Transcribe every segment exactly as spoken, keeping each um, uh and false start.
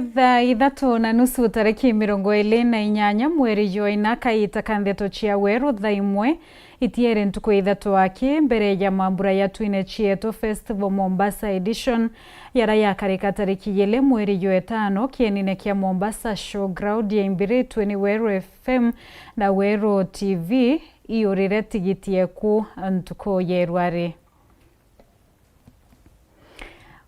Thaa ithatu na nusu tariki mirongo iri na inyanya mweri jwa ina, kaita ka ndeto cia weru thaa imwe itiere ntuku ithatu aki mbere ya mambura ya Twine Cietu Festival Mombasa Edition, yara yakarika tariki ijiri mweri jwa itano kienine kia Mombasa Showground ya imbiritwe ni Weru F M na Weru T V. Iurire tigiti eku ntuku ya irwari.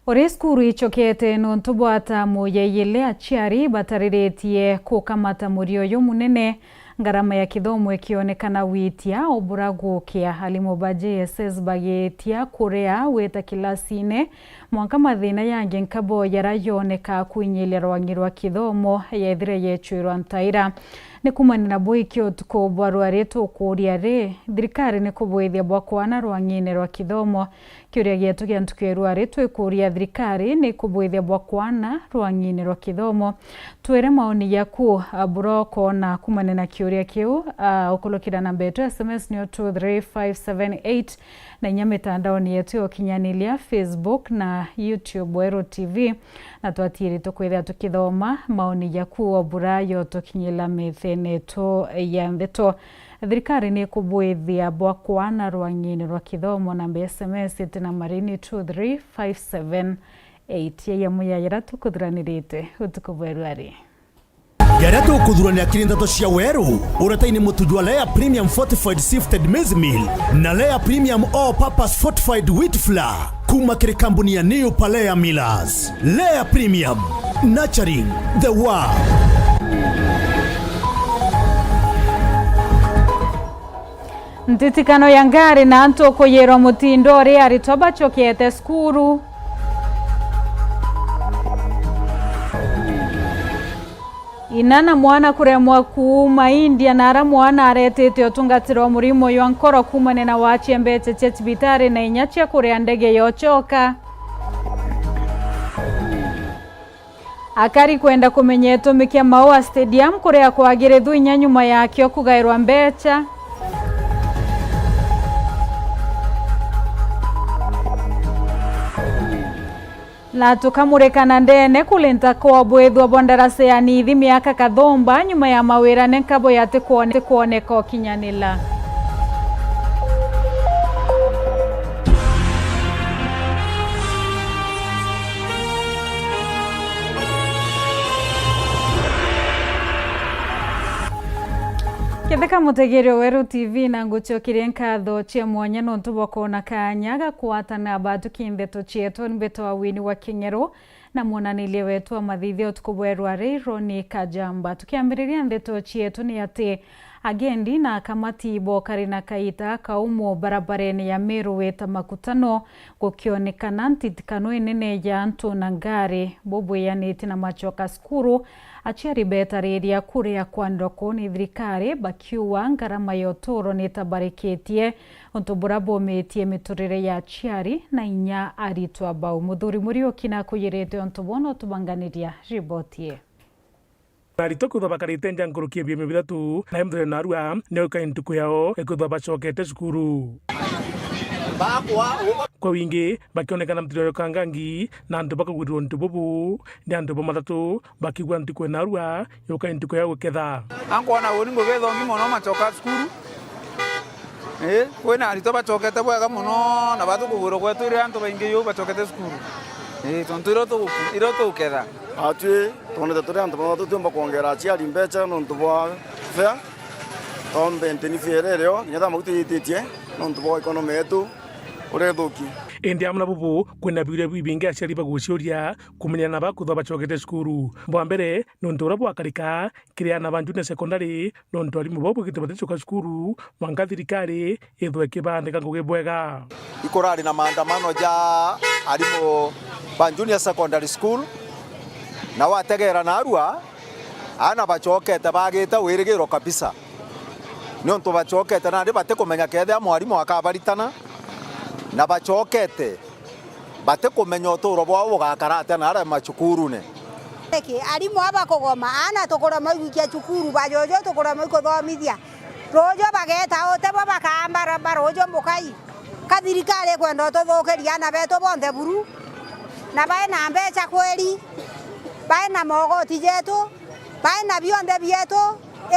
Uri cukuru icokete nontu bwa tamu ya ijiri, aciari batariritie kukamata murio uyu munene, ngarama ya kithomo ikionekana gwitia o bura gukia. Alimu ba J S S bagitia kuria gwita kilasine, mwanka mathina yangi nkabo yara yoneka kwinyilia rwangi rwa kithomo yethire yecwirwa ntaira. Ni kumania na bwiki utuku bwa rwari tukuria ri, thirikari ni kubwithia bwa kwana rwang'ine rwa kithomo? Kiuria gietu gia ntuku ya rwari twikuria thirikari ni kubwithia bwa kwana rwang'ine rwa kithomo. Twire maoni jaku, a, bura ukona kumania na kiuria kiu, a, ukulukira namba yetu ya S M S niyo two three five seven eight, na inya mitandaoni yetu ya ukinyaniria, Facebook na YouTube Weru T V. Na twatiiri tukwithira tukithoma maoni jaku o bura yotukinyira methene yetu ya ndeto. Thirikari ni ikubwithia bwa kwana rwang'ini rwa kithomo, namba ya S M S iti na marini two three five seven eight. Yaiya muyayira tukuthuranirite utuku bwa rwari. Jaria tukuthurania kiri ndeto cia weru, uretaini mutu jwa Lea Premium Fortified Sifted Maize Meal na Lea Premium All Purpose Fortified Wheat Flour kuma kiri kambuni ya New Palea Millers. Lea Premium, nurturing the world. Ntitikano ya ngari na antu kuyirwa mutindo uri aritwa bacokete cukuru. Ina na mwana kuremwa kuuma India, na ara mwana aretete utungatiro wa murimo jwa nkoro kuumania na wacia mbeca cia cibitari na inya cia kuria ndege ya ucoka. Akari kwenda kumenya itumi kia Maua Stadium kuria kwagirithu inya nyuma yakio kugairwa mbeca. Na tukamurika na ndene kulinta kwa bwithwa bwa ndarasa ya Nithi miaka kathumba nyuma ya mawira ni nkabo ya tikwone-, tikwoneka ukinyanila. Ketheka mutegeeri wa Weru T V, na ngucokerie nkatho cia mwanya nontu bwa kwona kaanya ga kwatana batuki ndeto cietu. Mbitwa Winnie wa King'ero, na mwonanirie wetu wa mathithio utuku bwa rwari, Ronnie Kajamba. Tukiambiriria ndeto cietu ni ati agendi na akamati bokari na kaita kaumo barabarene ya Meru wita Makutano, gukionekana ntitikano inene ya antu na ngari bubwianitie na macoka cukuru. Aciari betariria kuria kwanirwa kuu ni thirikari, bakiuga ngarama ya uturo nitabarikitie, untu bura bumitie miturire ya aciari na inya aritwa bau. Muthuri Muriuki nakuyirite untu buu na utubanganiria riboti ii. Aritwa kwithwa bakarite nja nkuruki ya biumia bithatu, na mithuri na arua niyo ikai ntuku yao ya kwithwa bacokete cukuru. Kwa wingi, bakionekana mutiro ya ukangangi, na antu bakagwirirwa untu bubu, ni antu bamathatu bakigua ntuku ya narua yukai ntuku ya guketha. Ankwona uni ngugithongi mono macoka cukuru. Ii, kwina aritwa bacokete bwega mono, na batukugwirwa gwetu iri antu baingi yu bacokete cukuru. Ii, tontu irio tugu-, irio tuguketha. Atwi twonete turi antu bathatu tutiumba kwongera aciari mbeca nontu bwa fare, tombe ntini fare irio, kinya ta maguta iyititie nontu bwa economy yetu uria ithuki. Indi amwe na bubu, kwina biuria bibingi aciari baguciuria kumenya na bakwithwa bacokete cukuru. Bwa mbere, nontu uria bwakarika kiri aana ba junior secondary, nontu arimu bau bwigite baticoka cukuru, mwanka thirikari ithwe ikibandika ngugi bwega. Ikurari na maandamano ja arimu ba junior secondary school, na wategera narua, aana bacokete bagite wirigiro kabisa. Niuntu bacokete nandi batikumenya kethira mwarimu akabaritana, na bacokete batikumenya uturo bwao bugakara atia na aria macukurune. Niki arimu aba bakugoma? Aana tukurema igwikia cukuru, bajuju tukurema ikuthomithia. Ruju bageta utebo bakamba raba ruju mukai. Ka thirikari ikwenda ututhukiria aana betu bonthe buru, na bai na mbeca kweri? Baina mogoti jetu, baina bionthe bietu,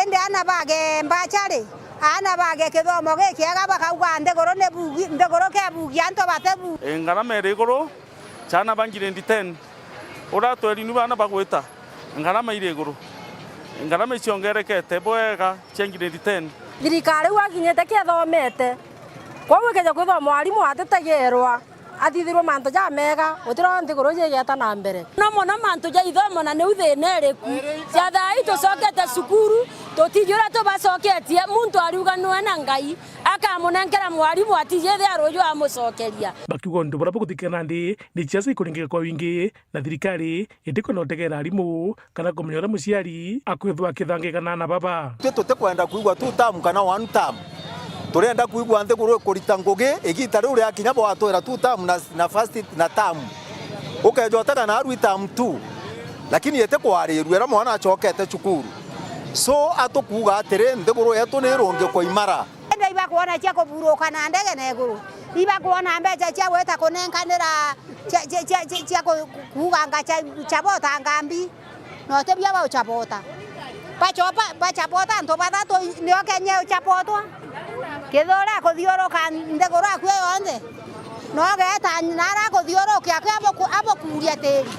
indi ana bage mbachari, ana bage kithomo gikiega, bakauga nthiguru ni bugi, nthiguru kebugi antu batebu. Ii, ngarama iri iguru, chana ba grade ten, uria tweri nu bana bagwita, ngarama iri iguru, ngarama iciongerekete bwega cia grade ten. Thirikari iu akinyite kiathomete, kwou ikeja kwithwa mwarimu atitegerwa. Athithirwe mantu jamega, gutiro nthiguru jigieta na mbere. No mono mantu ja ithomo na niu thina iriku. Ja thaa ii tucokete cukuru, tutiji uria tubacoketie, muntu ariuga nwe na Ngai, akamunenkera mwarimu atiji ithia ruju amucokeria. Bakiuga untu buria buguthikana nandi ni ciaca ikuringika kwa wingi, na thirikari itikwenda gutegera arimu kana kumenya uria muciari akwithwa akithangika na ana baba. Twi tutikwenda kwigua two term kana one term. Turenda kwigua nthiguru ikurita ngugi, igita riu riakinya bwatwira two term na, na first na term. Ukeja utega na arui term two. Lakini itikwarirua iria mwana acokete cukuru. So, atukuuga atiri, nthiguru yetu ni irungikwa imara. Indi ibakwona cia kuburuka na ndege na iguru, ibakwona mbeca cia gwita kunenkanira cia, cia, cia, cia, cia ku-, kuuganga cha, chabota ngambi, na utibia bauchabota. Bachopa, bachapota antu bathatu, nio Kenya uchapotwa. Kithura kuthiuruka nthiguru aku yonthe, na ugeta nara kuthiurukia akio abuku-, abukuria tiri.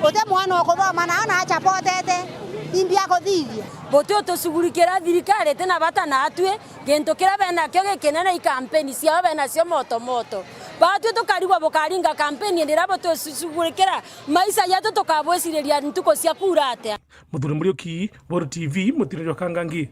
Uti mwana ukuthoma nao na achapotete, imbi akuthithia. Buti utushughulikira, thirikari itina bata natwi. Gintu kiria benakio gikinene i kampeni ciao benacio moto moto. Batwi tukarigwa bukaringa kampeni indi iria butucugurikira maisha jetu tukabwiciriria ntuku cia kuura atia. Muthuri Muriuki, Weru T V, Mutino jwa Kangangi.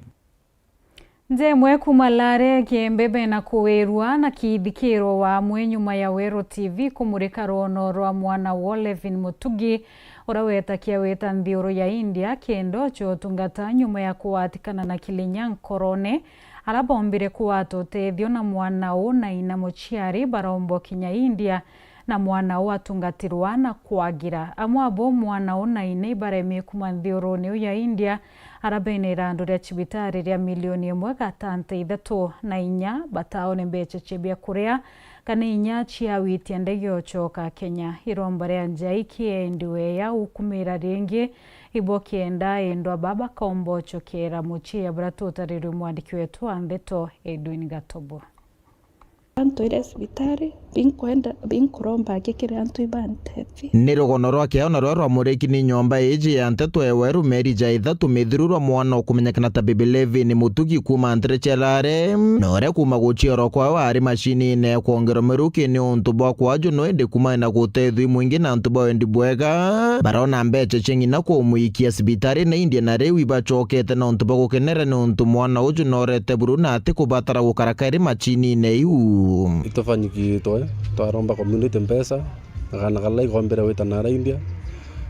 Nja imwe kuuma Lare, Kiembe bena kuwirua na kithikiro wa amwe nyuma ya Weru T V kumurika rwono rwa mwana wa Levin Mutugi, uria wetakia wita nthiuru ya India kenda ucio utungata nyuma ya kugwatikana na kilinya nkorone. Ara bombire kugwata utethio na mwana uu na ina muciari barombwa kinya India, na mwana uu atungatirwa na kwagira. Amwe abo mwana uu na ina ibaremie kuuma nthiurune iu ya India, ara bena irandu ria cibitari ria milioni imwe gatanta ithatu na inya, bataone mbeca cia biakuria kana inya cia witia ndege ucoka Kenya. Iromba ria njai kiendi weya ukumira ringi, ibo kienda endwa baba kaomba ucokera mucii, ya buria tutarirwe mwandiki wetu wa ndeto Edwin Gatobo. Antwire cibitari, binkwenda, binkuromba ngikire antu ibantethie. Ni rugono rwa kiao narua rwamuriki ni nyomba iji ya nteto ewe rumeri ja ithatu mithiru rwa mwana ukumenyekana ta Baby Levin Mutugi kuuma ntere cia Lare, na uria kuuma guciarwa kwawe ari macinine ya kwongerwa miruki ni untu bwa kwajunwa indi kuumania na gutethua mwingi na antu ba wendi bwega, barona mbeca cia ng'ina kumwikia cibitari na India, na riu ibacokete na untu bwa gukenera ni untu mwana uju norete buru na atikubatara gukara kairi macinine iu. Itufanyikitwe, twaromba community mbeca, na kana kala ikombere wita nara India,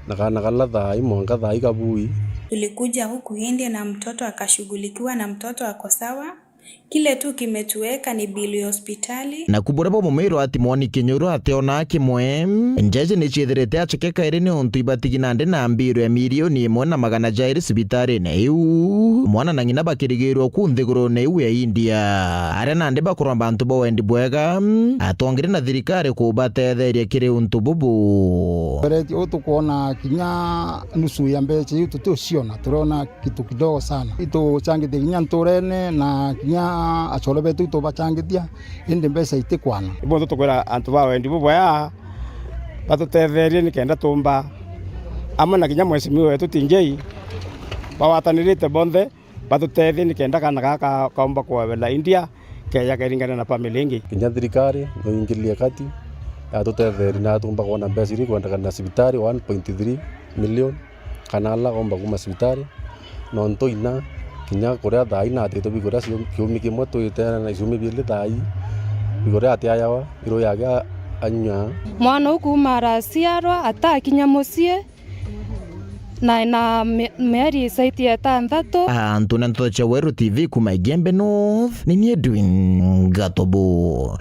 na kana kala thaa i mwanka thaa i kabui. Tulikuja huku India na mtoto akashughulikiwa na mtoto ako sawa. Kile tu kimetuweka ni bili ya hospitali. Naku buria bumumiro ati mwoni kinyuru ationaa kimwe. Njeje ni ciithirite aceke kairi ni untu ibatigi nandi na mbiru ya milioni imwe na magana jairi cibitarine iu. Mwana na ng'ina bakirigirwa ku nthigurune iu ya India. Aria nandi bakuromba antu ba wendi bwega, atongeri na thirikari kubatetheria kiri untu bubu. Tweretie uu tukwona kinya nusu ya mbeca iu tutiuciona, turona kitu kidogo sana. Itucangithia kinya nturene na kinya achore betu itubacangithia, indi mbeca itikwana. Ibonthe tukwira antu ba wendi bubwea batutetherie nikenda tumba, amwe na kinya mheshimiwa wetu Tingei, bagwatanirite bonthe batutethie nikenda kana gaka kaumba kwewela India. Keja keringana na family ingi. Kinya thirikari no ingililie kati, yatutetherie na yatumba kwona mbeca iria ikwendekana na cibitari, one point three million, kana ala akomba kuma cibitari. Nontu ina, kinya kuria thaa ina atite bikuria cio-, kiumi kimwe twite na iciumi biili thaa ii, bikuria atiayawa, iru yake a-, anywa. Mwana uu kuuma araciarwa atakinya mucii, na ena mi-, mieri isaiti etanthatu. Antu na nteto cia Weru T V kuma Igembe North, ni ni Edwin Gatobo.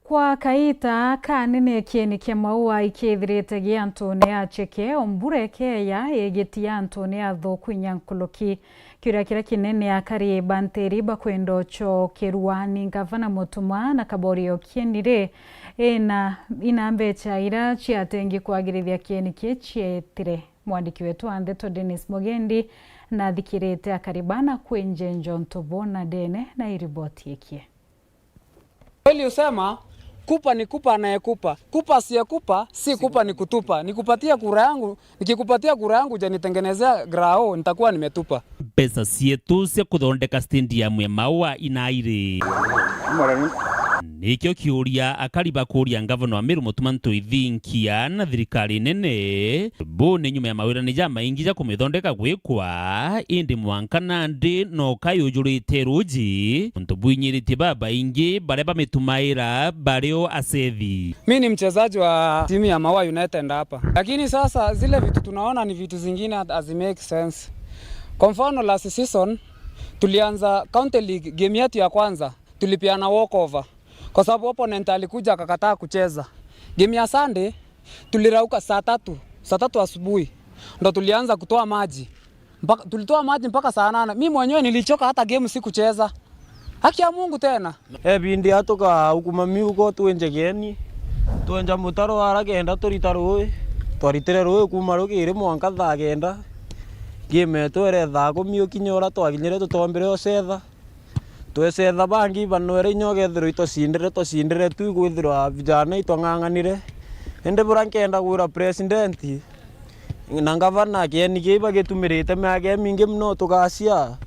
Kwa kaita kanene kieni kia maua ikithirite gi antune acheke, o mbura ikeeya igitia antune athuku inya nkuruki. Kiuria kiria kinene akari ba ntiri bakwenda ucokerua ni ngavana Mutuma na Kaborio kieni ri, ina, ina mbecha iria ciatengi kwagirithia kieni ki cietire. Mwandiki wetu wa ndeto Dennis Mugendi nathikirite akari bana kwi njenjo ntubu na ndene na iriboti ikie. Kweli usema, kupa ni kupa anayekupa. Kupa asiyekupa, si kupa ni kutupa. Nikupatia kura yangu, nikikupatia kura yangu, hujanitengenezea grao, nitakuwa nimetupa. Mbeca cietu cia kuthondeka stadium ya Maua inairi? Nikio kiuria akari bakuria ngavana wa Meru Mutuma Ntwithinkia na thirikari nene. Bu ni nyuma ya mawirane jamaingi ja kumithondeka gwikwa, indi mwanka nandi no kayujurite ruji, untu bwinyiritie babaingi baria bamitumaira bari o acethi. Mi ni mchezaji wa timu ya Maua United hapa, lakini sasa zile vitu tunaona ni vitu zingine hata hazi make sense. Kwa mfano, last season tulianza County League, game yetu ya kwanza tulipeana walkover kwa sababu opponent alikuja akakataa kucheza. Game ya Sunday tulirauka saa tatu, saa tatu asubuhi ndo tulianza kutoa maji. Mpaka, tulitoa maji mpaka saa nane. Mi mwenyewe nilichoka, hata game sikucheza. Haki ya Mungu tena. Ebindi atuka ukuma miuko twenje kieni. Twenja mutaro ara kenda turita rui. Twaritire rui kuma rukiri mwanka thaa kenda. Game yetu ere thaa kumi ukinya ura twakinyire tutombire ucetha. Twecetha bangi banwere inya ukethirwa itwacindire, twacindire tu ikwithirwa vijana itwang'ang'anire. Indi bura nkenda kwira president, na ngavana kieni kii bagitumirite miaka imingi mono tugacia.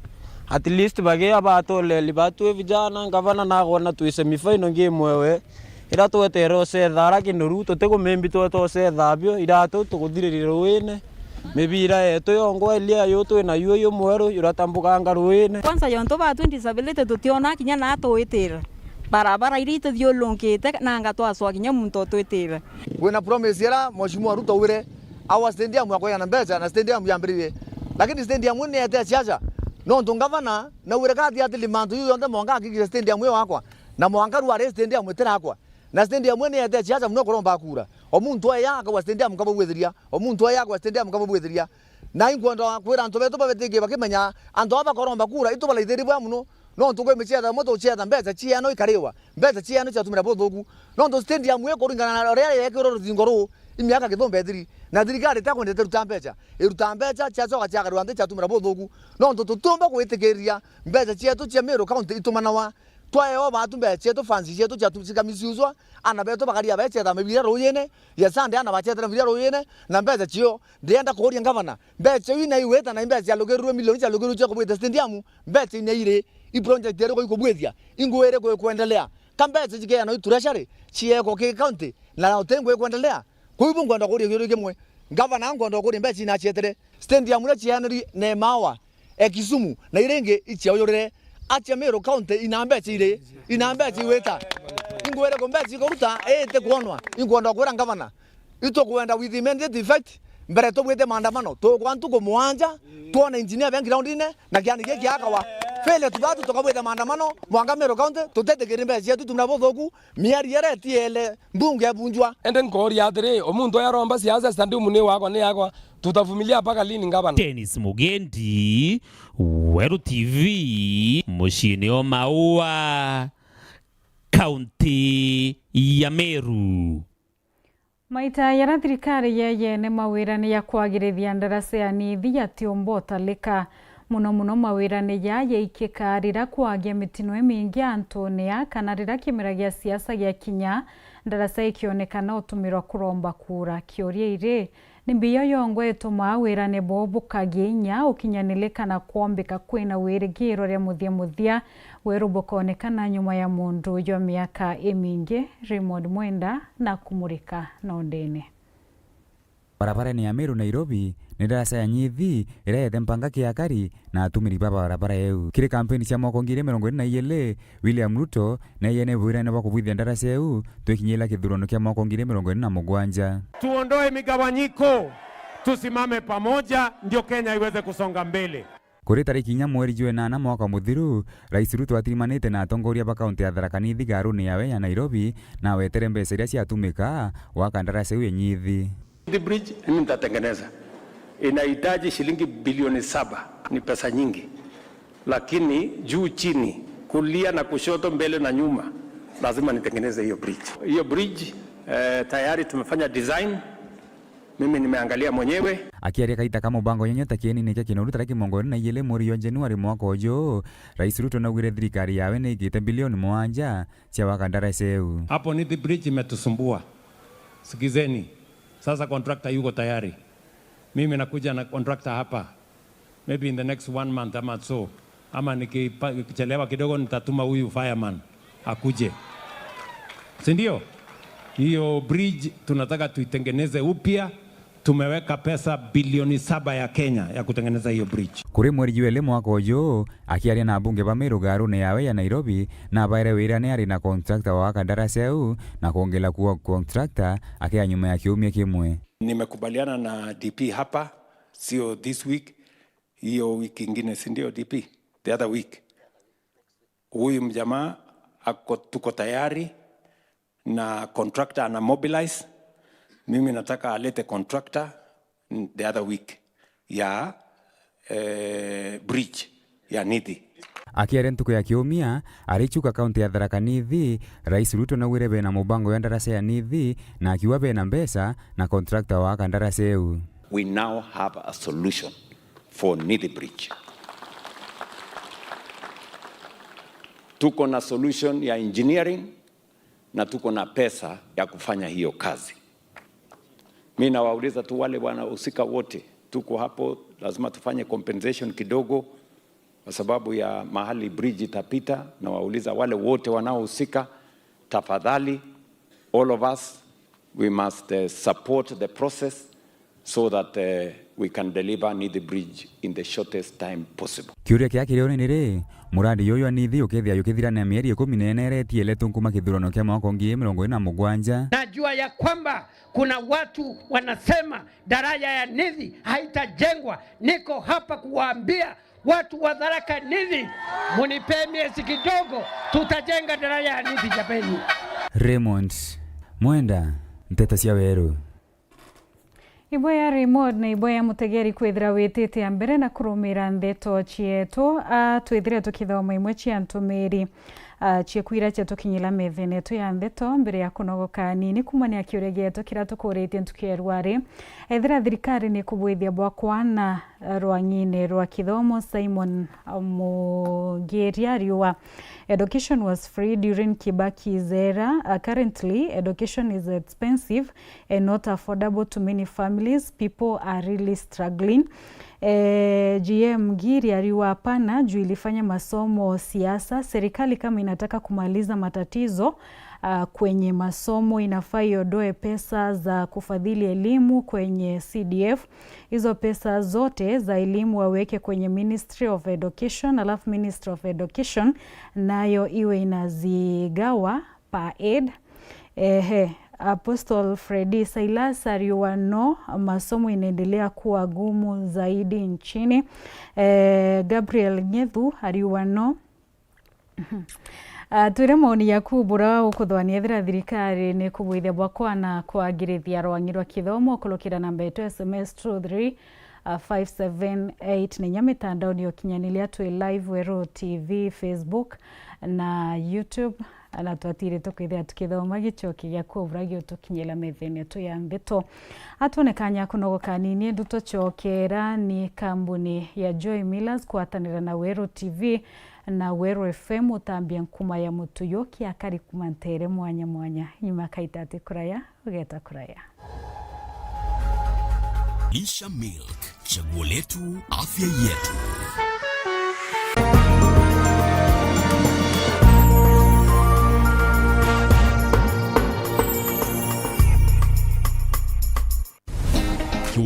At least bagia batoleli batwi vijana, ngavana nagona twi semi final ngimwewe. Ira twetere ucetha ara kinuru, tutikumimbi twete ucetha bio, iratu tukuthiriria ruine. Mibira yetu yongwa ilia yu twi nayo yu mweru, iratambukaanga ruine. Kwanza yontu batwi disability tutiona kinya na twitira. Barabara iria ituthiurukite nanga twacwa kinya muntu utwitira. Kwina promise ira Mheshimiwa Ruto augire, awa stadium akwigana mbeca na stadium yambiririe. Lakini stadium ii ni yete ciaca. Nontu ngavana naugire kathi atili mantu yu yonthe mwanka akikisha stadium iyo akwa. Na mwanka rua ri stadium itirakwa. Na stadium ii ni yete ciaca mono kuromba kura. O muntu aya akagwa stadium kababwithiria. O muntu aya akagwa stadium kababwithiria. Na inkwenda kwira antu betu babetikie bakimenya antu aba bakoromba kura, itu baraithiria bwa mono. Nontu kwi micetha imwe tucetha mbeca cieno ikariwa, mbeca cieno ciatumira buthuku. Nontu stadium ii kuringana na uria yekirwe rucingo ruu, i miaka kithumba ithiri. Na thirikari itakwendete iruta mbeca, iruta mbeca ciacoka ciakarwa nthi ciatumira buthuku. Nontu tutiumba gwitikiria mbeca cietu cia Meru County itumanawa. Twaewa batu mbeca cietu, fans cietu ciatu-, cikamisuswa, ana betu bakaria becetha mibira ruuyine, ya Sunday ana bacetera mibira ruuyine, na mbeca cio. Ndienda kuuria ngavana, mbeca iu inaiwita na mbeca cialugirirwe milioni cialugirirwe cia kubwita stadium, mbeca inairi, i project iriku ikubwithia, ingu iriku ikwendelea? Ka mbeca cikeanwa i treasury, ciekwa ki county, na uti ngu ikwendelea? Kwou bu ngwenda kuuria kiuria kimwe, ngavana ngwenda kuuria mbeca inacietere, stadium iria cianiri na Emawa, e Kisumu, na iria ingi iciaujurire. Acia Meru County ina mbeca iri, ina mbeca iwita. Ingwire ku mbeca ikuruta, ii itikwonwa. Inkwenda kwira ngavana, itukwenda with immediate effect, mbere tubwite maandamano, tukwa ntuku mugwanja, twone engineer be groundine, na kiani giki giakawa. Failure to that, tukabwite maandamano, mwanka Meru County, tutetikiri mbeca cietu tumira buthuku, mieri iria itiele, mbunge ebunjwa. Indi nkooria atiri, o muntu uria aromba siasa, stadium ni wakwa, ni yakwa, tutavumilia mpaka lini, ngavana? Dennis Mugendi, Weru T V, muciini o Maua, kaunti ya Meru. Maita jaria thirikari yeyene mawirane ya kwagirithia ndaraca ya Nithi yatiumba utalika. Mono mono mawirane ja jaikika riria kwagia mitino imingi antune ya kana riria kimera gia siasa giakinya, ndaraca ikionekana utumirwa kuromba kura. Kiuria iri, ni mbio yongwa itumaa wirane buu bukagia inya, ukinyanili kana kwombika kwina wirigiro ria muthia muthia weru bukoonekana nyuma ya mundu jwa miaka imingi? Raymond Mwenda na kumurika na undene. Barabarene ya Meru Nairobi, ni ndaraca ya Nyithi iria yete mpanga kiakari na atumiri ba barabara eu. Kiri kampeni cia mwaka ngiri mirongo iri na iiri, William Ruto ni aiyene bwirane bwa kubwithia ndaraca eu twikinyira kithurano kia mwaka ngiri mirongo iri na mugwanja. Tuondoe migawanyiko, tusimame pamoja, ndio Kenya iweze kusonga mbele. Kuri tariki inya mweri jwa inana mwaka muthiru, Rais Ruto atirimanite na atongoria ba kaunti ya Tharaka Nithi garuni yawe ya Nairobi, na awetere mbeca iria ciatumika gwaka ndarasi iu ya Nithi. Nithi Bridge mimi nitatengeneza. Inahitaji shilingi bilioni saba. Ni pesa nyingi. Lakini juu chini, kulia na kushoto, mbele na nyuma, lazima nitengeneze hiyo bridge. Hiyo bridge, eh, tayari tumefanya design. Mimi nimeangalia mwenyewe. Akiaria kaita ka mubango nyenye ta kienini kia kinoru taria kimongo na ijili mweri jwa Januari mwaka uju, Rais Ruto naugire thirikari yawe ni ikite bilioni mwanja cia gwaka ndarasi iu. Hapo Nithi Bridge imetusumbua. Sikizeni. Sasa contractor yuko tayari. Mimi nakuja na contractor hapa. Maybe in the next one month ama so. Ama nikipa-, nikichelewa kidogo, nitatuma huyu fireman akuje. Si ndio? Hiyo bridge tunataka tuitengeneze upya. Tumeweka pesa bilioni saba ya Kenya ya kutengeneza hiyo bridge. Kuri mweri jwa ili mwaka uju, akiaria na abunge ba Meru garuni yawe ya Nairobi, nabaere wira ni ari na contractor wa gwaka ndarasi iu, na kwongela kuwa contractor akea nyuma ya kiumia kimwe. Nimekubaliana na D P hapa, sio this week, hiyo wiki ingine, si ndio, D P? The other week. Huyu mjamaa ako, tuko tayari na contractor ana mobilize. Mimi nataka alete contractor, mm, the other week ya, eh, bridge ya Nithi. Akiaria ntuku ya kiumia, ari Chuka kaunti ya Tharaka Nithi, Rais Ruto naugire bena mubango ya ndarasa ya Nithi, na akiuga bena mbeca na contractor wa gwaka ndarasa iu. We now have a solution for Nithi Bridge. Tuko na solution ya engineering na tuko na pesa ya kufanya hiyo kazi. Mi nawauliza tu wale wanahusika wote, tuko hapo, lazima tufanye compensation kidogo kwa sababu ya mahali bridge itapita. Nawauliza wale wote wanaohusika, tafadhali, all of us, we must, eh, support the process so that, eh, we can deliver Nithi Bridge in the shortest time possible. Kiuria kia kiri uni ni ri, muradi juju jwa Nithi ukethia jukithira na mieri ikumi na ina iria itieletu nkuma kithurano kia mwaka wa ngiri igiri mirongo iri na mugwanja? Najua ya kwamba kuna watu wanasema daraja ya Nithi haitajengwa. Niko hapa kuwaambia watu wa Tharaka Nithi, munipe miezi kidogo, tutajenga daraja ya Nithi, jameni. Raymond Mwenda, Nteto cia Weru. Iboya Raymond na iboya mutegeri kwithira witite a mbere na kurumira ndeto cietu. A, twithire tukithoma imwe cia ntumiri, a, cieku iria ciatukinyira methene yetu ya ndeto mbere ya kunogoka anini kumania kiuria gietu kiria tukuritie ntuku ya rwari. Ethira thirikari ni kubwithia bwa kwana, a, rwang'ine rwa kithomo, Simon, a, Mugiria ariuga, education was free during Kibaki's era. A, currently, education is expensive and not affordable to many families. People are really struggling. Eh, G M Giri aliwa hapana juu ilifanya masomo siasa. Serikali kama inataka kumaliza matatizo, ah, kwenye masomo, inafaa iondoe pesa za kufadhili elimu kwenye C D F. Hizo pesa zote za elimu waweke kwenye Ministry of Education, alafu Ministry of Education nayo iwe inazigawa per head. Ehe, Apostle Freddy Silas ariuga no, masomo inaendelea kuwa gumu zaidi nchini. Eh, Gabriel Ngethu ariuga no. Ah, twire maoni yaku bura ukuthwania ethira thirikari ni kubwithia bwa kwana kwagirithia rwangi rwa kithomo kurukira namba yetu S M S two three, ah, five seven eight, na inya mitandaoni ya ukinyaniria twi live Weru T V, Facebook na YouTube. Na twatiri tukwithira tukithoma gichoki gia kubura giutukinyira methene yetu ya ndeto. Atwone kanya kunogoka nini, ndu tuchokera ni kambuni ya Joy Millers kwatanira na Weru T V na Weru F M utambia nkuma ya mutuyo kiakari kuma ntere mwanya mwanya. Nyuma kaita ati kuraya, ugeta kuraya. Lisha Milk, chaguo letu, afya yetu.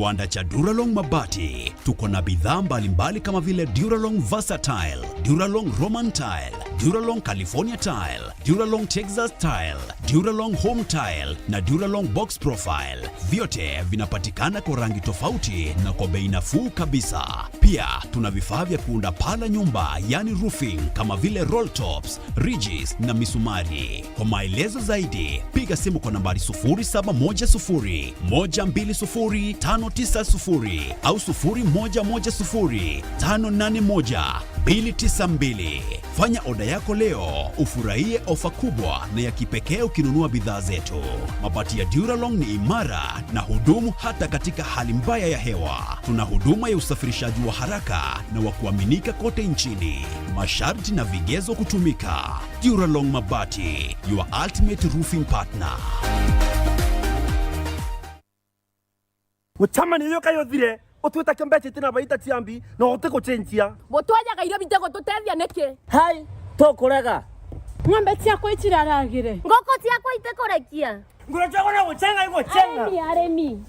Kiwanda cha Duralong Mabati. Tuko na bidhaa mbalimbali kama vile Duralong Versatile, Duralong Roman Tile, Duralong California Tile, Duralong Texas Tile, Duralong Home Tile na Duralong Box Profile. Vyote vinapatikana kwa rangi tofauti na kwa bei nafuu kabisa. Pia tuna vifaa vya kuunda paa la nyumba, yani roofing, kama vile roll tops, ridges na misumari. Kwa maelezo zaidi, piga simu kwa nambari sufuri saba moja sufuri, moja mbili sufuri, tano tisa sufuri au sufuri moja moja sufuri, tano nane moja, mbili tisa mbili. Fanya oda yako leo, ufurahie ofa kubwa na ya kipekee ukinunua bidhaa zetu. Mabati ya Duralong ni imara na hudumu hata katika hali mbaya ya hewa. Tuna huduma ya usafirishaji wa haraka na wa kuaminika kote nchini. Masharti na vigezo kutumika. Duralong Mabati, your ultimate roofing partner. Gucemania uyu kayu uthire, utwita kio mbeca itina baita cia mbi, na utigucenjia. Butwajaga irio bitigututethia niki? Hai, tukurega. Ng'ombe ciakwa iciraragire. Nguku ciakwa itikurekia. Nguru ciakwa no gucenga igucenga. Arimi, arimi.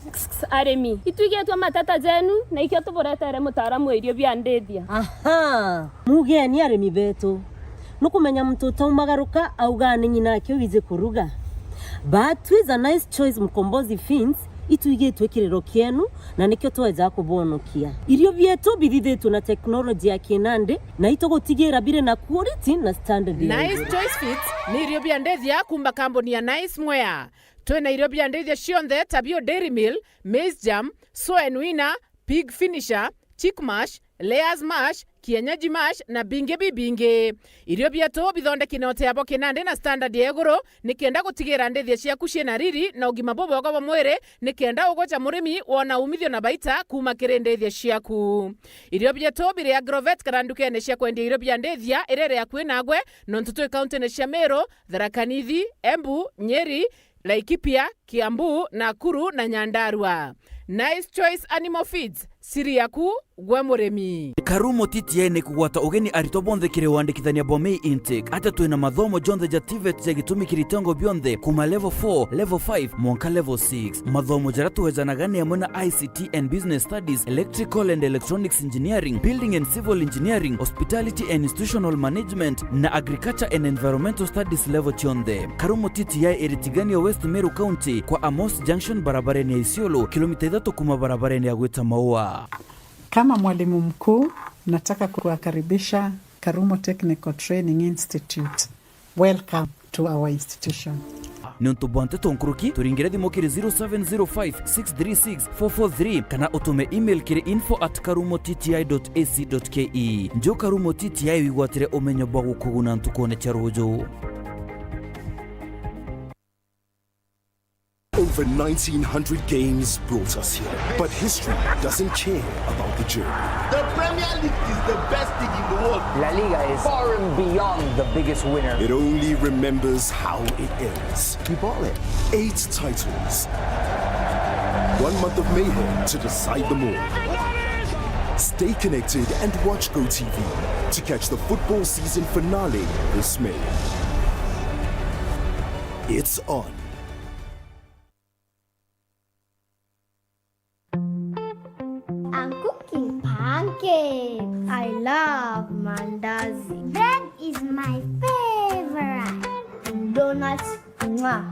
Arimi. Itwigitwe mateta jenu, na ikio tuburetere mutaaramu wa irio bia ndithia. Aha. Mugeni arimi betu. Nukumenya muntu utaumagaruka auga ni nyina ake wiji kuruga. But twiza Nice Choice Mkombozi Feeds, itwigitwe kiriro kienu, na nikio tweja kubonokia. Irio bietu bithithitwe na teknoloji ya kinandi, na itugutigira biri na quality na standard ya Nice iguru. Choice Feeds ni irio bia ndithia kuumba kambuni ya Nice Mwea. Twina irio bia ndithia cionthe ta bio Dairy Meal, Maize Germ, Soen Winner, Pig Finisher, Chick Mash, Layers Mash, Kienyeji Mash na bingi bibingi. Irio bietu bithondeki na uteabo kinandi na standard ya iguru, nikenda gutigira ndithia ciaku ciina riri na ugima bubwega bwa mwiri, nikenda ugoca murimi wona umithio na baita kuuma kiri ndithia ciaku. Irio bietu biri Agrovet kana ndukene cia kwendia irio bia ndithia iria iri akui nagwe, nontu twi kauntine cia Meru, Tharaka Nithi, Embu, Nyeri, Laikipia, Kiambu, Nakuru na Nyandarua. Nice Choice Animal Feeds, siri yaku gwe murimi. Karumo T T I ni kugwata ugeni aritwa bonthe kiri wandikithania bwa May Intake. Atia twina mathomo jonthe ja TVET ja gitumi kiri itengo bionthe, kuuma level four, level five, mwanka level six. Mathomo jaria tuwejanaga ni amwe na I C T and Business Studies, Electrical and Electronics Engineering, Building and Civil Engineering, Hospitality and Institutional Management, na Agriculture and Environmental Studies level cionthe. Karumo T T I iri Tigania, West Meru County, kwa Amos Junction, barabarene ya Isiolo, kilomita ithatu kuuma barabarene ya gwita Maua. Kama mwalimu mkuu, nataka kuwakaribisha Karumo Technical Training Institute. Welcome to our institution. Niuntu bwa nteto nkuruki, turingire thimu kiri zero seven zero five, six three six, four four three, kana utume email kiri info at karumo T T I dot A C dot K E. Nju Karumo T T I wigwatire umenyo bwa gukuguna ntukune cia ruju. Over nineteen hundred games brought us here, but history doesn't care about the journey. The Premier League is the best league in the world. La Liga is far and beyond the biggest winner. It only remembers how it ends. Keep on it. Eight titles. One month of mayhem to decide them all. Stay connected and watch GoTV to catch the football season finale this May. It's on. I'm cooking pancakes. I love mandazi. Bread is my favorite. Donuts, mwah.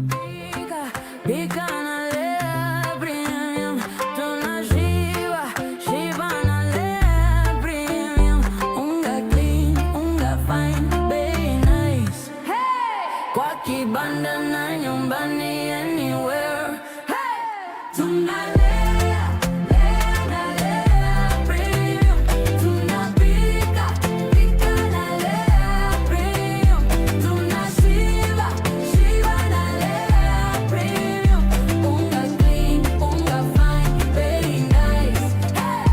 Pika, pika na Lea Premium. Tunashiba, shiba na Lea Premium. Unga clean, unga fine, bei nice. Kwa kibanda na nyumbani, anywhere. Hey! Tunalea, lea na Lea Premium. Tunapika, pika na Lea Premium. Tunashiba, shiba na Lea Premium. Unga clean, unga fine, very nice. Hey!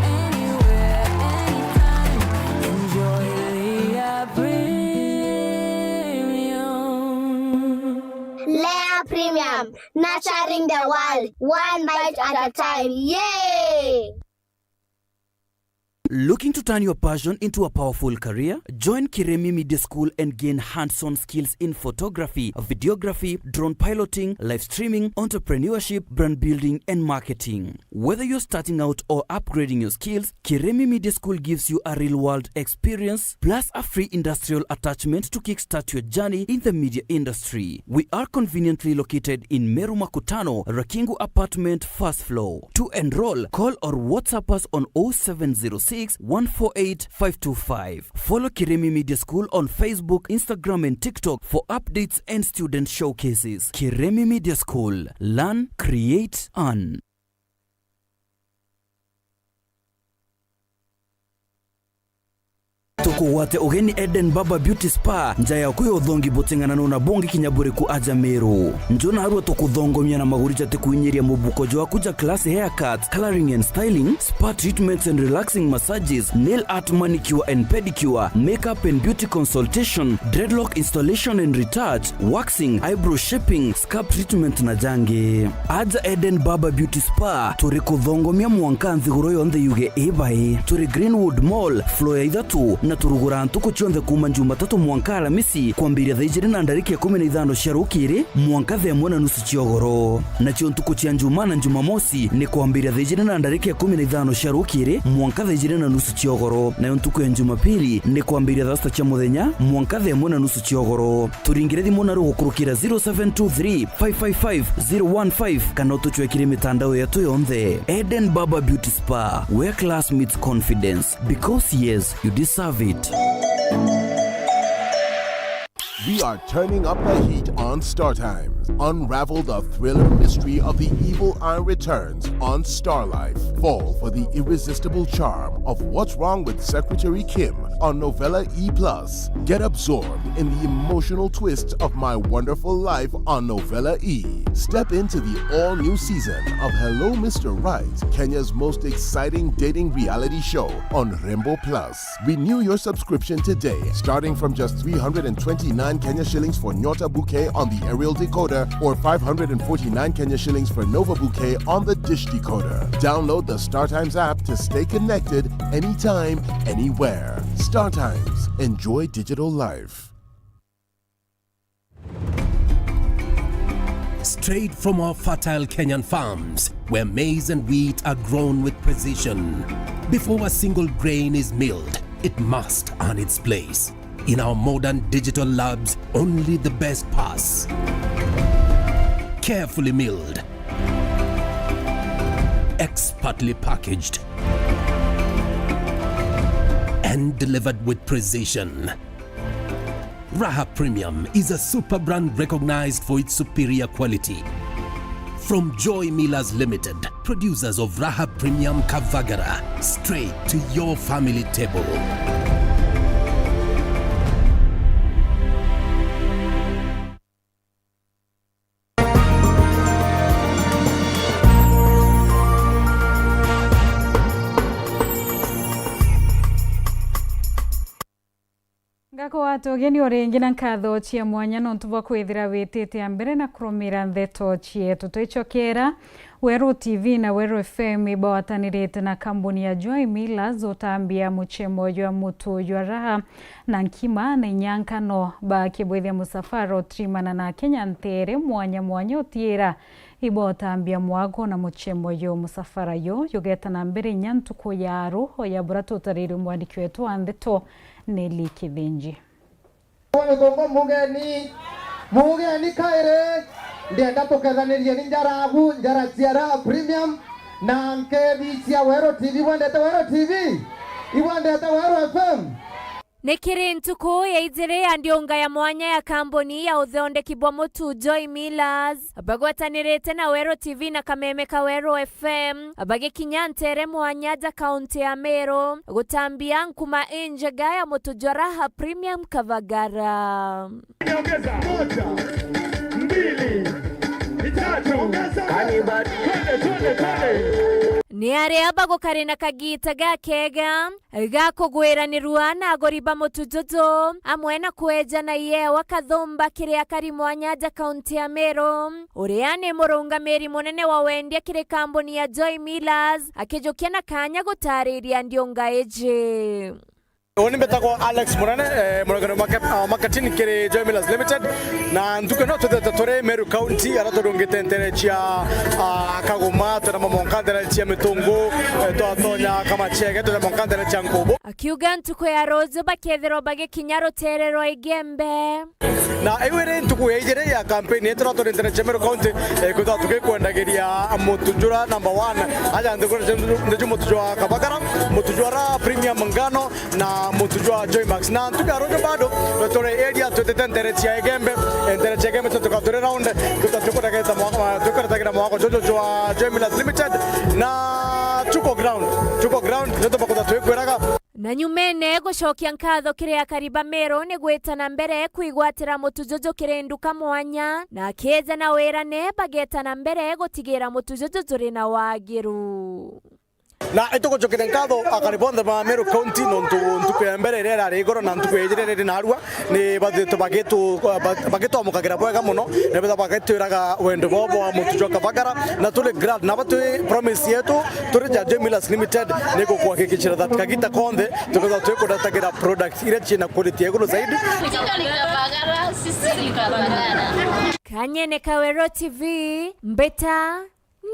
Anywhere, anytime. Enjoy Lea Premium. Lea Premium, nurturing the world, one bite at a time. Yay! Looking to turn your passion into a powerful career? Join Kiremi Media School and gain hands-on skills in photography, videography, drone piloting, live streaming, entrepreneurship, brand building, and marketing. Whether you're starting out or upgrading your skills, Kiremi Media School gives you a real-world experience plus a free industrial attachment to kickstart your journey in the media industry. We are conveniently located in Meru Makutano, Rakingu Apartment, first floor. To enroll, call or WhatsApp us on oh seven zero six, one four eight, five two five. Follow Kiremi Media School on Facebook, Instagram, and TikTok for updates and student showcases. Kiremi Media School. Learn, create, earn. Tukugwate ugeni Eden Barber Beauty Spa, nja yaku ya uthongi buting'ananu na bungi kinya buriku aja Meru. Nju narua tukuthongomia na maguri jatikuinyiria mubuko jwaku ja classy haircuts, colouring and styling, spa treatments and relaxing massages, nail art, manicure and pedicure, makeup and beauty consultation, dreadlock installation and retouch, waxing, eyebrow shaping, scalp treatment na jangi. Aja Eden Barber Beauty Spa, turi kuthongomia mwanka nthiguru yonthe yuge ibai. Turi Greenwood Mall, floor ya ithatu, na turuguraa ntuku cionthe kuuma Jumatatu mwanka Alamisi, kwambiria thaa ijiri na ndarika ikumi na ithano cia rukiri mwanka thaa imwe na nusu cia ugoro. Nacio ntuku cia Njumaa na Jumamosi ni kwambiria thaa ijiri na ndarika ikumi na ithano cia rukiri mwanka thaa ijiri na nusu cia ugoro, nayo ntuku ya Jumapili ni kwambiria thaa sita cia muthenya mwanka thaa imwe na nusu cia ugoro. Turingire thimu naru gukurukira zero seven two three, five five five, zero one five, kana utucwekire mitandao yetu yonthe. Eden Barber Beauty Spa, where class meets confidence. Because yes, you deserve it. We are turning up the heat on Star Times. Unravel the thriller mystery of the evil eye returns on Star Life. Fall for the irresistible charm of What's Wrong with Secretary Kim on Novella E plus. Get absorbed in the emotional twists of My Wonderful Life on Novella E. Step into the all-new season of Hello Mister Right, Kenya's most exciting dating reality show on Rembo Plus. Renew your subscription today, starting from just three hundred and twenty-nine Kenya shillings for Nyota Bouquet on the aerial decoder or five hundred and forty-nine Kenya shillings for Nova Bouquet on the dish decoder. Download the StarTimes app to stay connected anytime, anywhere. StarTimes. Enjoy digital life. Straight from our fertile Kenyan farms, where maize and wheat are grown with precision. Before a single grain is milled, it must earn its place. In our modern digital labs, only the best pass. Carefully milled, expertly packaged, and delivered with precision. Raha Premium is a super brand recognized for its superior quality. From Joy Millers Limited, producers of Raha Premium Kavagara, straight to your family table. Ngakugwata ugeni o ringi na nkatho cia mwanya nontu bwa kwithira witite a mbere na kurumira ndeto cietu. Twicokera, Weru T V na Weru F M ibwatanirite na kambuni ya Joy Millers utambia muchemo jwa mutu jwa raha na nkima na inyankano, bakibwithia musafara utrimana na Kenya ntere mwanya mwanya utiira. Ibotambia mwago na muchemo yo, musafara yo yugeta na mbere inya ntuku ya aru o ya bura tutariirwe mwandiki wetu wa ndeto Nelly Kithinji. Kwa Gikungu, mugeni, mugeni kairi, ndienda tukethanirie ni njarabu, njara cia Raha Premium na nkethi cia Weru T V. Ibwendete Weru T V? Ibwendete Weru F M? Ni kiri ntuku ya ijiri ya ndiunga ya mwanya ya kambuni ya uthondeki bwa mutu Joy Millers, bagwatanirite na Weru T V na kameme ka Weru F M, bagikinya ntere mwanya ja kaunti ya Meru, gutambia nkuma injega ya mutu jwa Raha Premium Kavagara. Ongeza. Moja, mbili, tatu. Ongeza. Twende, twende, twende. Ni aria bagukari na kagiita gakega ga kugwiranirua na aguri ba mutujuju, amwe na kweja na iewa kathumba kiri akari mwanya ja kaunti ya Meru, uria ni murungamiri munene wa wendia kiri kambuni ya Joy Millers, akijukia na kanya gutariria ndiunga iji. Uni mbitagwa Alex Munene, eh, murangano wa market-, ah, marketing kiri Joy Millers Limited. Na ntuku ino twithite turi Meru County, aria turungite ntere cia, ah, Kaguma, twina mamonka ntere cia Mitungu, eh, twatonya Kamachege, twina mamonka ntere cia Nkubu. Akiuga ntuku ya ruju bakethirwa bagikinya rutere rwa Igembe. Na iu iri ntuku ya ijiri ya campaign yetu, na turi ntere cia Meru County, eh, kwithirwa tukikwendagiria mutu jura number one. Aja nthi kuri nthi ju mutu jwa Kabagara, mutu jwa ra premium ngano, na mutu jwa Joy Max. Na ntuku ya ruju bado, turi area twitite ntere cia Igembe, eh, ntere cia Igembe tutuka turi round, tuta tukuretagira mwako, tukuretagira mwako juju jwa Joy Millers Limited na Chuko Ground. Chuko Ground, ndio tubakuta twikwiraga. Na nyumene gucokia nkatho kiri akari ba Meru ni gwita na mbere kwigwatira mutu juju kiri nduka mwanya, na akieja na wirane bageta na mbere gutigira mutu juju juri na wagiru. Na itugucokeria nkatho akari bonthe ba Meru County nontu ntuku ya mbere iria irari igoro na ntuku ya ijiri iri narua, ni bathitwe bagitu-, ba-, bagitwamukagira bwega muno, ni betha bagitwiraga wendo bwao bwa mutu jwa Kabagara, na turi glad, na batwi promise yetu, turi ja Joy Millers Limited, ni gukuhakikishira that kagita konthe, tukethirwa twikuretagira products iria ciina quality ya iguru zaidi. Kanyene Kawero T V, mbita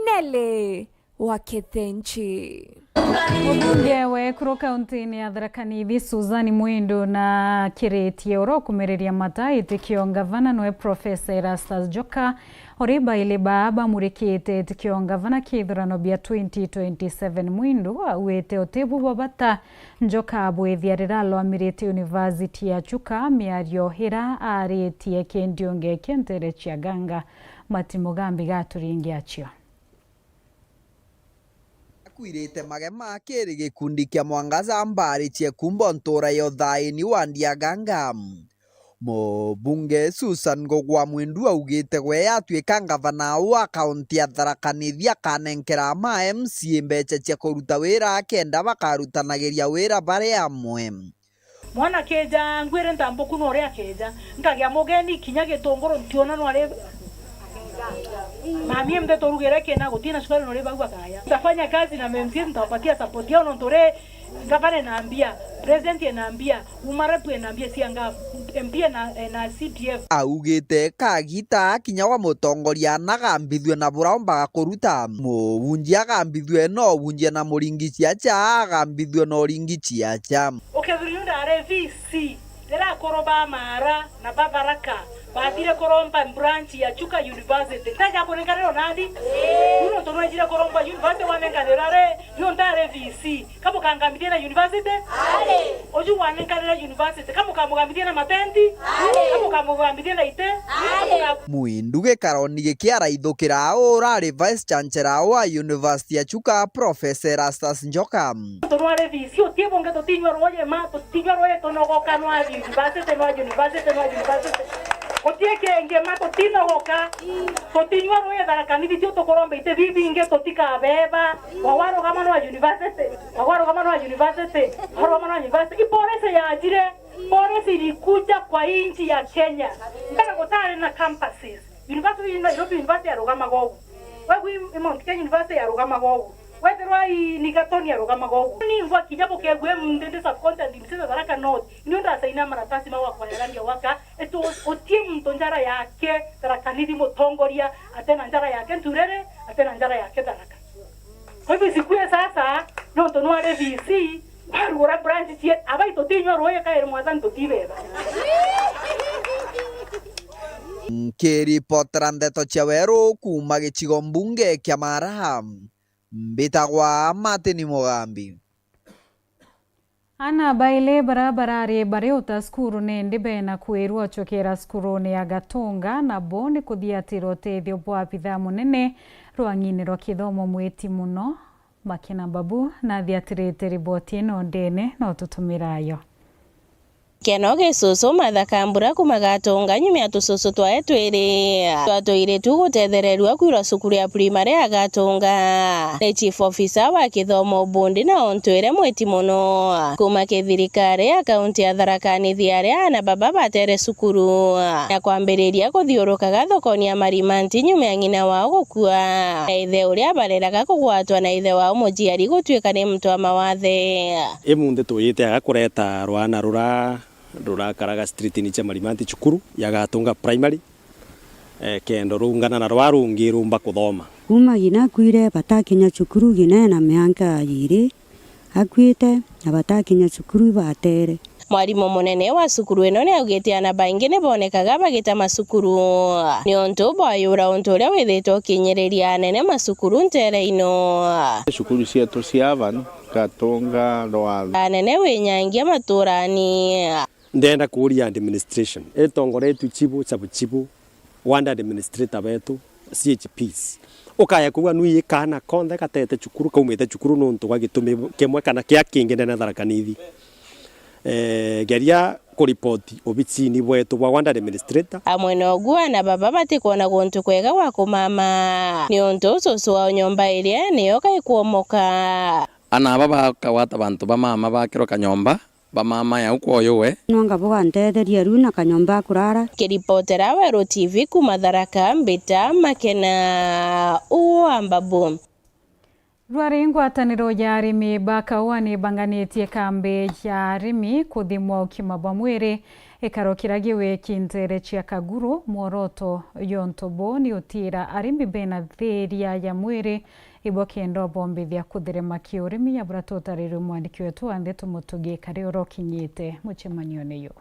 Nelly wa Kithenchi. Mubunge wa ekuru kaunti-ini ya Tharaka Nithi, Susan Mwindu, na akiritie oro kumiriria mata itikio ngavana nwe Professor Erastus Njoka, ori baili baa bamurikite itikio ngavana kithurano bia twenty twenty-seven. Mwindu augite utibu bwa bata Njoka abwithia riria alwamirite University ya Chuka, miario ira aritie kindiunge kia ntere cia Ganga. Mati Mugambi gaturingi acio. Akwirite magema kiri gikundi kia Mwangaza Mbari cia Kumbo ntura ya uthaini wa Ndiaganga. Mubunge Susan Ngugwa Mwindu augite gwe yatuika ngavana wa kaunti ya Tharaka Nithi akanenkera ma M C A mbeca cia kuruta wira akenda bakarutanagiria wira bari amwe. Mwana akeja, ngwire ntambuku na uria akeja. Nkagia mugeni, kinya gitunguru ntiona nwari. Mami, mbe turugire kina, gutina cukari nuri bau bakaya. Nitafanya kazi na M C A, nitawapatia support yao, nontu ri gavana enambia, president enambia, woman rep enambia, cia nga-, M P na, na C D F. Augite kagita kinya wa mutongoria nagambithue na buraombaga kuruta. Mubunjia agambithue no ubunjia na muringi ciaca, agambithue na uringi ciaca. Ukethirwa ni ndare V C, riria akuru ba Maara na ba Tharaka bathire kuromba branch ya Chuka University, ntaja kunenkanirwa nandi? Ii. Riu nontu nwejire kuromba university wanenkanirwa ri, riu ndare V C, ka mukangambithia na university? Ari. Uju wanenkanira university, ka mukamugambithia na matenti? Ari. Ka mukamugambithia na ite? Ari. Ka muka- Mwindu gikaroni giki araithukira urari Vice Chancellor wa University ya Chuka, Professor Erastus Njoka. Tunware V C, utie bungi tutinywa rwoye ma, tutinywa rwoye tunogoka nwa university, nwa university, nwa university. Utie kingi ma tutinogoka. Tutinywa rwoye Tharaka Nithi tio tukuromba ite bibingi tutikabeba. Wagwarugama nwa university, wagwarugama nwa university, wagwarugama nwa university. Ipolicy yajire, policy ilikuja kwa inchi ya Kenya. Mbere gutari na campuses. University ya Nairobi University yarugamaga ugu. Wegu i, i Mount Kenya University yarugamaga ugu. Wethirwa i Nigatoni yarugamaga ugu. Ningwa kinya bukegwe muntu ndi subcontinent msina Tharaka North. Niu ndasaina maratasi ma gwakwa ya randi ya gwaka. Etu utie muntu njara yake Tharaka Nithi mutongoria, atena njara yake Nturere, atena njara yake Tharaka. Kwa hivyo isikue sasa, nontu nwari V C, warugura branch cie, abai tutinywa rwoye kairi mwathani tutibeba. Nkiripotera ndeto cia weru kuuma gicigo mbunge kia Maara, mbitagwa Martin Mugambi. Aana baili bara barari bari uta cukuru nindi bena kwirua gucokera cukurune ya Gatunga, nabo ni kuthiatira utethio bwa abithaa munene rwang'ini rwa kithomo mwiti muno. Makena Babu nathiatirite riboti ino ndene, no tutumira yo. Keno Gisusu Martha Kambura kuma Gatunga nyuma ya tususu twae twiri twa tuiritu gutethererua kwirwa cukuru ya primary ya Gatunga ni chief officer wa kithomo Bundi na untu iria mwiti mono kuma kithirikari ya kaunti ya Tharaka Nithi aria ana baba batere cukuru na kwambiriria kuthiurukaga thokoni ya Marimanti nyuma ya ng'ina wao gukua na ithe uria abareraga kugwatwa na ithe wao muciari gutuika ni mtu wa mawathe. Imunthi tuyite aga kureta rwana rura rurakaraga street-ini cia Marimanti cukuru ya Gatunga Primary, eh, kendo rungana na rwa rungi rumba kuthoma. Kuma ng'ina akuire batakinya cukuru, ng'ina ena mianka ya iiri akuite, na batakinya cukuru ibatere. Mwarimu munene wa cukuru ino ni augite ana baingi ni bonekaga bagita macukuru niuntu bwayura untu uria withitwe ukinyiriria anene macukuru ntere ino. Cukuru cietu cia Avan, Gatunga, Rwatha. Anene winyangia maturani. Ndenda kuuria administration itongoretue chibu, chabu chibu, ward administrator betu, C H Ps. Ukaya kuuga nui kaana konthe gatete cukuru, kaumite cukuru nontu bwa gitumi kimwe kana kia kingi ndene Tharaka Nithi. Eh, geria kuripoti obicini bwetu bwa ward administrator. Amwe noguo ana baba batikwona guntu kwega gwa kumama, niuntu ususu wao nyomba iria niyo kaikwomoka. Ana aba bakagwata bantu ba mama bakirwa kanyomba, ba mama yau kwoyo we. Nwanga bugantetheria riu na kanyomba kurara. Kiripotera Weru T V kuma Tharaka, Mbita Makena, uo Ambabu. Rwari ngwataniro ya arimi ba kaua ni banganitie kambi ya arimi kuthimwa ukima bwa mwiri ikaro kiria giwiki ntere cia Kaguru, mworoto yontu bo ni utiira arimi bena thiria ya mwiri ibo kenda bombithia kutherema kiurimi, ya bura tutarirwe mwandiki wetu wa ndeto Mutugi Karioro kinyite mucemanione yo.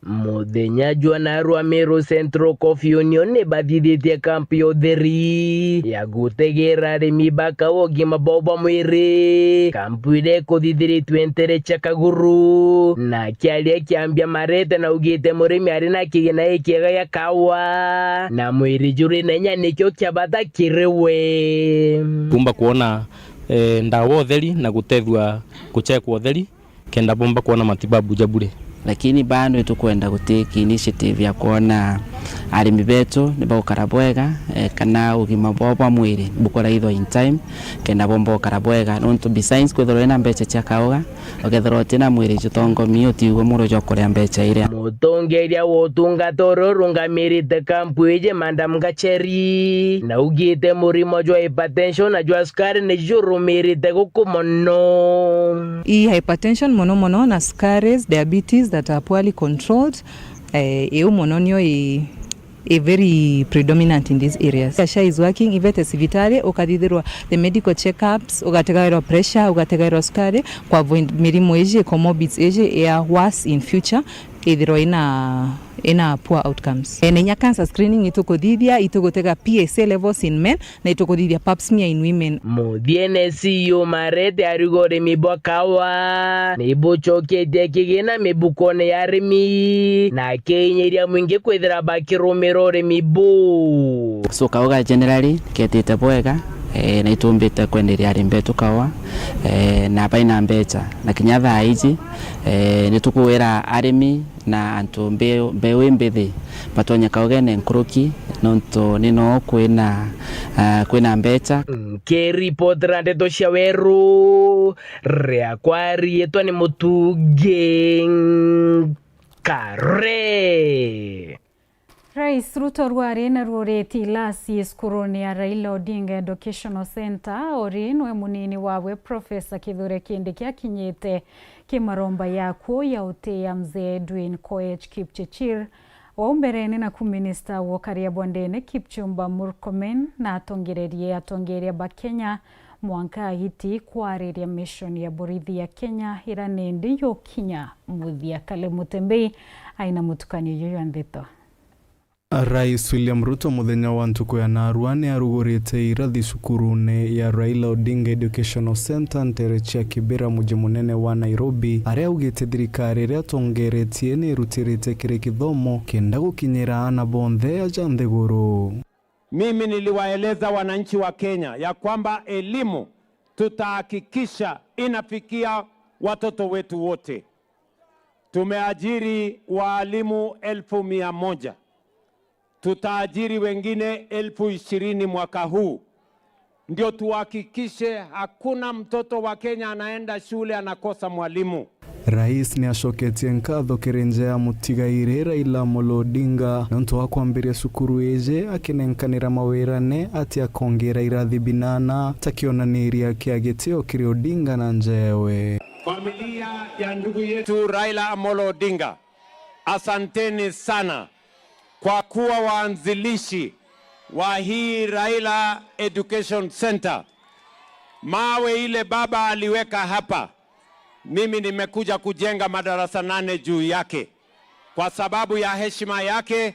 Muthenya jwa narua Meru Central Coffee Union ni bathithitie kampu ya utheri ya gutegera arimi ba kaua ugima bwao bwa mwiri. Kampu iria ikuthithiritue ntere cia Kaguru, na kiaria kiambia Marete na augite murimi ari na kigina gikiega gia kaua, na mwiri juri na inya nikio kia bata kiri we. Kumba kuona, eh, ndawa utheri na gutethua guchekwa utheri kenda bomba kuona matibabu ja bure. Lakini bado nitukwenda gutake initiative ya kuona arimi betu ni bagukara bwega, eh, kana ugima bwao bwa mwiri bukuraithwa in time, kenda bomba gukara bwega, nontu besides kwithirwa wina mbeca cia kauga, ukethirwa utina mwiri jutongomi, utiigua muro jwa kuria mbeca iria. Mutongeria wa utungata uria urungamirite kampu iji, Madam Gacheri, naugite murimo jwa hypertension na jwa sukari ni jurumirite guku mono. Ii hypertension mono mono na sukaris, diabetes that are poorly controlled, eh, iu mono nio i, i very predominant in these areas. SHA is working, ivete civitari, ukathithirwa the medical checkups, ugategairwa pressure, ugategairwa sukari, ku avoid mirimu iji, comorbids iji, ya worse in future, ithirwa ina, ina poor outcomes. Eh, na inya cancer screening itukuthithia, itugutega P S A levels in men, na itukuthithia pap smear in women. Muthiene C E O Marete ariuga urimi bwa kawa ni bucoketie kigina mibukone ya arimi, na akiinyiria mwingi kwithira bakirumira urimi buu. So, kauga generally ketite bwega, eh, na itumbite kwenderia arimi betu kawa, eh, na baina mbeca. Na kinya thaa iji, eh, nitukuwira arimi na antu mbeu, mbeu imbithi batonye kaugene nkuruki, nontu ni no kwina, ah, kwina mbeca. Nkiripotera ndeto cia Weru, riakwa riitwa ni Mutugi Kare. Rais Ruto rwari na ruriti ilasi cukurune ya Raila Odinga Educational Centre, ori nwe munini wawe Professor Kithure Kindiki akinyite ki maromba ya kuo ya utia Mzee Edwin Koech Kipchirchir. Wau mberene naku minista wa ukaria bwa ndene Kipchumba Murkomen na atongererie atongeria ba Kenya mwanka agiti kwariria mission ya borithi ya Kenya ira nindi yukinya muthia. Kale Mutembei aina mutukanio juju jwa ndeto. Rais William Ruto muthenya wa ntuku ya narua ni arugurite irathi cukurune ya Raila Odinga Educational Centre ntere cia Kibera, muji munene wa Nairobi, aria augite thirikari iria atongeretie ni irutirite kiri kithomo kenda gukinyira aana bonthe aja nthiguru. Mimi niliwaeleza wananchi wa Kenya ya kwamba elimu tutahakikisha inafikia watoto wetu wote. Tumeajiri waalimu elfu mia moja. Tutaajiri wengine elfu ishirini mwaka huu. Ndio tuhakikishe hakuna mtoto wa Kenya anaenda shule anakosa mwalimu. Rais ni acoketie nkatho kiri nja ya mutigairi Raila Amolo Odinga nontu wa kwambiria cukuru iji akinenkanira mawira ne ati akongira irathi binana ta kionaniria kia gitio kiri Odinga na njewe. Familia ya ndugu yetu Raila Amolo Odinga, asanteni sana kwa kuwa waanzilishi wa hii Raila Education Center. Mawe ile baba aliweka hapa, mimi nimekuja kujenga madarasa nane juu yake kwa sababu ya heshima yake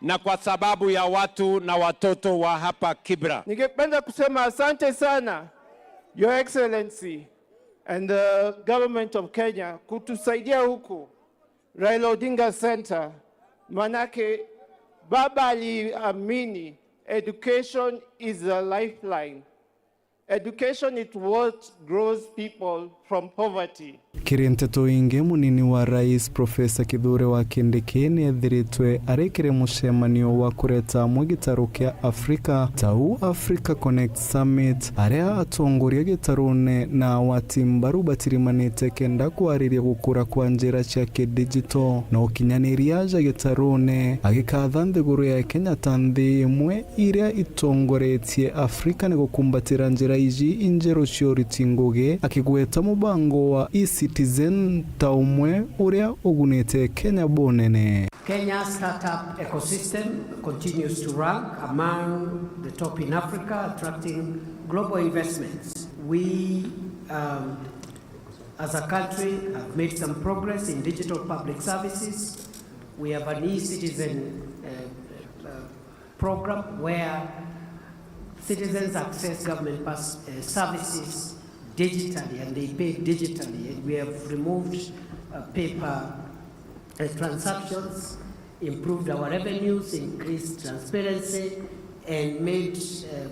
na kwa sababu ya watu na watoto wa hapa Kibra. Ningependa kusema asante sana, Your Excellency and the Government of Kenya, kutusaidia huku Raila Odinga Center, manake baba aliamini education is a lifeline. Education is what grows people from poverty. Kiri nteto ingi, munini wa rais Professor Kithure wa Kindiki ni ethiritwe ari kiri mucemanio wa kureta amwe gitaru kia Africa, tau Africa Connect Summit, aria atongoria gitarune na awati mbaru batirimanite kenda kwariria gukura kwa njira cia kidijito na ukinyaniria ja gitarune, agikatha nthiguru ya Kenya ta nthi imwe iria itongoretie Afrika ni gukumbatira njira iji injeru cia uriti ngugi, akigweta mubango wa e-Citizen ta umwe uria ugunite Kenya bunene. Kenya's startup ecosystem continues to rank among the top in Africa, attracting global investments. We, um, as a country, have made some progress in digital public services. We have an e-Citizen, uh, uh, program where citizens access government pers-, uh, services digitally, and they pay digitally. And we have removed, uh, paper, uh, transactions, improved our revenues, increased transparency, and made, uh,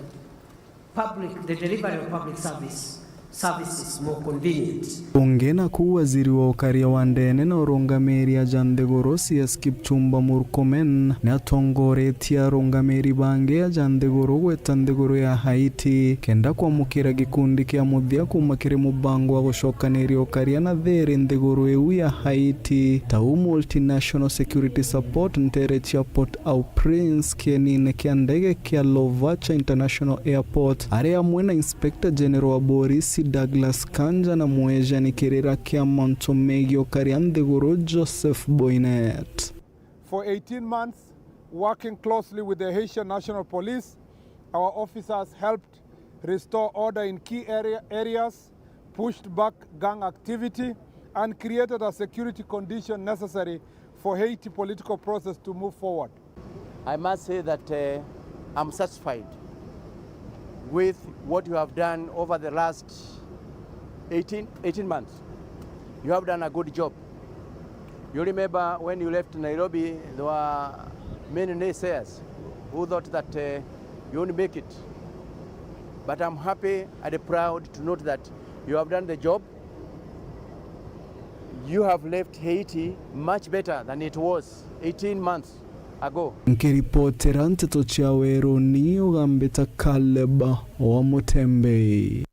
public, the delivery of public service, services more convenient. Ungi naku, waziri wa ukaria wa ndene na urungamiri aja nthiguru, C S Kipchumba Murkomen, ni atongoretie arungamiri bangi aja nthiguru gweta nthiguru ya Haiti kenda kwamukira gikundi kia muthia kuma kiri mubango wa gucokaniria ukaria na thiri nthiguru iu ya Haiti, tau Multinational Security Support, ntere cia Port-au-Prince, kienine kia ndege kia Lovacha International Airport, ari amwe na Inspector General wa Borisi Douglas Kanja na mwejani kirira kia mantu megii ukaria nthiguru Joseph Boynet. For eighteen months, working closely with the Haitian National Police, our officers helped restore order in key area, areas, pushed back gang activity, and created a security condition necessary for Haiti political process to move forward. I must say that, uh, I'm satisfied with what you have done over the last eighteen, eighteen months. You have done a good job. You remember when you left Nairobi, there were many naysayers who thought that, uh, you won't make it. But I'm happy and proud to note that you have done the job. You have left Haiti much better than it was eighteen months ago. Nkiripotera nteto cia Weruni, ugambita Caleb wa Mutembei.